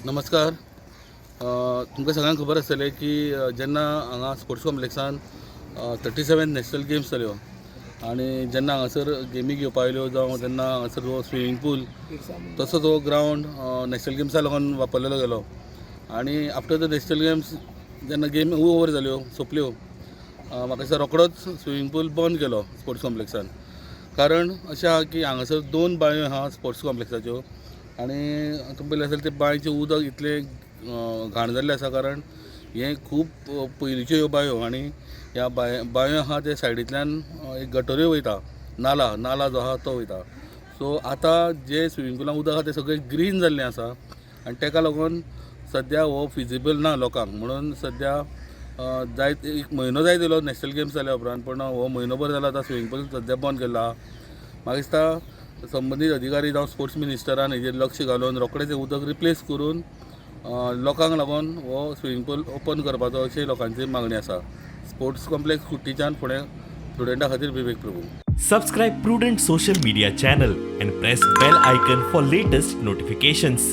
नमस्कार. तुमकां सगळ्यांक खबर आसतलें की जेन्ना हांगा स्पोर्ट्स कॉम्प्लेक्सान 37 नॅशनल गेम्स जाल्यो आनी जेन्ना हांगासर गेमी घेवपा आयल्यो जावं तेन्ना हांगासर हो स्विमींग पूल तसोच हो ग्रावंड नॅशनल गेम्सा लागून वापरलेलो गेलो. आनी आफ्टर the national games जेन्ना गेमी ओवर जाल्यो, सोंपल्यो, म्हाका दिसता रोकडोच स्विमींग पूल बंद केलो स्पोर्ट्स कॉम्प्लेक्सान. कारण अशें आहा की हांगासर दोन बांयो आहा स्पोर्ट्स कॉम्प्लेक्साच्यो आनी तुमी पळयलें आसतलें, ते बांयचें उदक इतलें घाण जाल्लें आसा, कारण हें खूब पयलींच्यो ह्यो बांयो आनी ह्या बांयो आहा ते सायडींतल्यान एक गटरूय वयता, नाला नाला जो आहा तो वयता. सो आतां जे स्विमींग पुलान उदक आहा तें सगळें ग्रीन जाल्लें आसा आनी ताका लागून सद्या हो फिजिबल ना लोकांक. म्हणून सद्या जायत एक म्हयनो जायत येयलो नॅशनल गेम्स जाल्या उपरांत, पूण हो म्हयनो भर जाला आतां स्विमींग पूल सद्या बंद केल्लो आहा. म्हाका दिसता संबंदीत अधिकारी जावं स्पोर्ट्स मिनिस्टरान हेजेर लक्ष घालून रोखडेंच हें उदक रिप्लेस करून लोकांक लागून हो स्विमींग पूल ओपन करपाचो अशी लोकांची मागणी आसा. स्पोर्ट्स कॉम्प्लेक्स कुट्टीच्यान फुडें प्रुडंटा खातीर विवेक Prabhu. Subscribe Prudent Social Media channel and press bell icon for latest notifications.